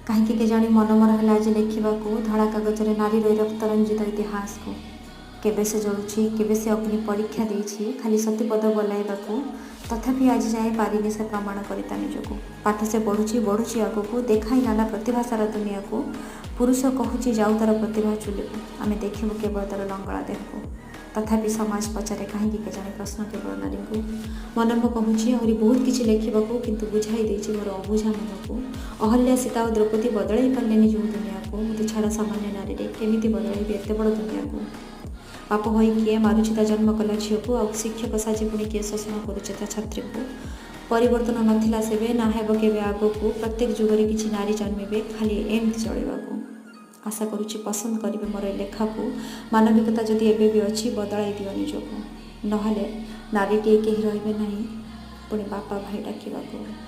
କାହିଁକି କେଜାଣି ମନ ମୋର ହେଲା ଆଜି ଲେଖିବାକୁ ଧଳା କାଗଜରେ ନାରୀର ଏ ରକ୍ତରଞ୍ଜିତ ଇତିହାସକୁ। କେବେ ସେ ଜଳୁଛି, କେବେ ସେ ଅଗ୍ନି ପରୀକ୍ଷା ଦେଇଛି ଖାଲି ସତୀପଦ ବୋଲାଇବାକୁ, ତଥାପି ଆଜି ଯାଏଁ ପାରିନି ସେ ପ୍ରମାଣ କରି ତା ନିଜକୁ। ପାଠ ସେ ପଢ଼ୁଛି, ବଢ଼ୁଛି ଆଗକୁ, ଦେଖାଇ ନାନା ପ୍ରତିଭା ସାରା ଦୁନିଆକୁ। ପୁରୁଷ କହୁଛି ଯାଉ ତାର ପ୍ରତିଭା ଚୁଲିକୁ, ଆମେ ଦେଖିବୁ କେବଳ ତାର ଲଙ୍ଗଳା ଦେହକୁ। ତଥାପି ସମାଜ ପଚାରେ କାହିଁକି କେଜାଣି ପ୍ରଶ୍ନ କେବଳ ନାରୀଙ୍କୁ। ମନ ମୋ କହୁଛି ଆହୁରି ବହୁତ କିଛି ଲେଖିବାକୁ, କିନ୍ତୁ ବୁଝାଇ ଦେଇଛି ମୋର ଅବୁଝା ମନକୁ। ଅହଲ୍ୟା, ସୀତା ଓ ଦ୍ରୌପଦୀ ବଦଳାଇ ପାରିଲେନି ଯେଉଁ ଦୁନିଆକୁ, ମୁଁ ତ ଛାଡ଼ ସାମାନ୍ୟ ନାରୀରେ କେମିତି ବଦଳାଇବି ଏତେ ବଡ଼ ଦୁନିଆକୁ? ପାପ ହୋଇ କିଏ ମାରୁଛି ତା ଜନ୍ମ କଲା ଝିଅକୁ, ଆଉ ଶିକ୍ଷକ ସାଜି ପୁଣି କିଏ ଶୋଷଣ କରୁଛି ତା ଛାତ୍ରୀକୁ। ପରିବର୍ତ୍ତନ ନଥିଲା ସେବେ, ନା ହେବ କେବେ ଆଗକୁ। ପ୍ରତ୍ୟେକ ଯୁଗରେ କିଛି ନାରୀ ଜନ୍ମିବେ ଖାଲି ଏମିତି ଚଳିବାକୁ। ଆଶା କରୁଛି ପସନ୍ଦ କରିବେ ମୋର ଏ ଲେଖାକୁ। ମାନବିକତା ଯଦି ଏବେ ବି ଅଛି, ବଦଳାଇ ଦିଅ ନିଜକୁ, ନହେଲେ ନାରୀଟିଏ କେହି ରହିବେ ନାହିଁ ପୁଣି ବାପା ଭାଇ ଡାକିବାକୁ।